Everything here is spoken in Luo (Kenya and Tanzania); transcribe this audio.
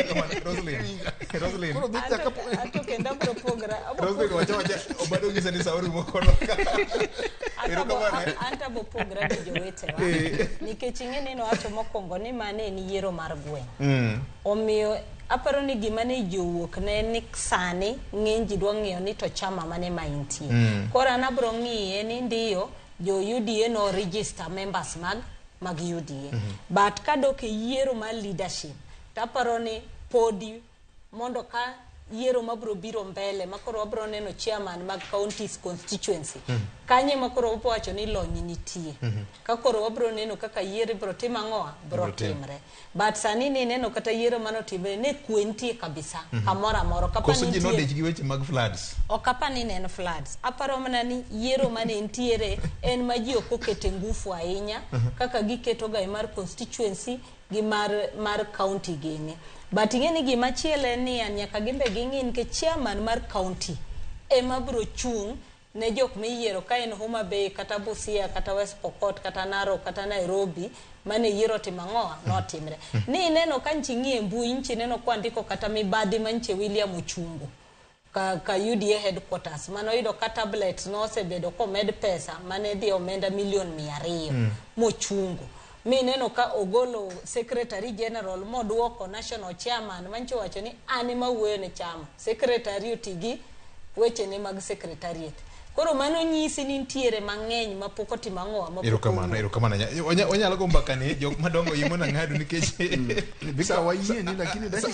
Roslyn. Roslyn. Koro dhi chaka Anto kendo abro pogra. Roslyn wacha wacha obado ngisa ni sauri mokono. Erokamano. Anto abo pogra gi jowetewa. Nikech ing'e ni nowacho mokwongo ni mane en yiero mar gweng'. Omiyo aparo ni gima ne ji owuok ne ni sani ng'eny ji dwa ng'iyo ni to chama mane ma intie. Koro an abro ng'iye ni ndiyo jo UDA no register members mag UDA. But kadok e yiero mar leadership, taparo ni podi mondo ka yiero mabro biro mbele makoro wabro neno chairman mag counties constituency kanye makoro wapo wacho ni lony nitie ka koro wabro neno kaka yiero ibro tim ang'owa bro Bro tim. timre. But sani ni neno kata yiero manotimre ne kwe nitie kabisa kamoro amora. Ok apar Koso ni ji nitie- nodich gi weche mag floods. Ok apar ni ne en floods. Aparo mana ni yiero mane nitiere en ma ji ok okete ngufu ahinya kaka giketo ga e mar constituency gi mar county gini. But ing'e ni gima chielo en niya, nyaka gin be ging'i nikech chairman mar county ema biro chung' ne jok miyiero ka en Homa Bay kata Busia kata West Pokot kata Narok kata Nairobi mane yiero timo ang'owa notimre. Ni ineno ka nchi ng'iye mbui nchi neno kwandiko kata mibadhi manche William Ochungo ka UDA headquarters mano yudo ka tablet nosebedo komed pesa mane dhi omenda milion 200 mochungo mi neno ka ogolo secretary general moduoko national chairman mancho wacho ni an ema wuoyo ne chama secretary otigi wechene mag secretariat. Koro mano nyisi ni nitiere mang'eny mapok otimo ang'owa mapok Erokamano, owuok. Erokamano. Wanyalo go mbaka ni jok madongo yimo na ng'ado nikech Bika wayie ni lakini dakika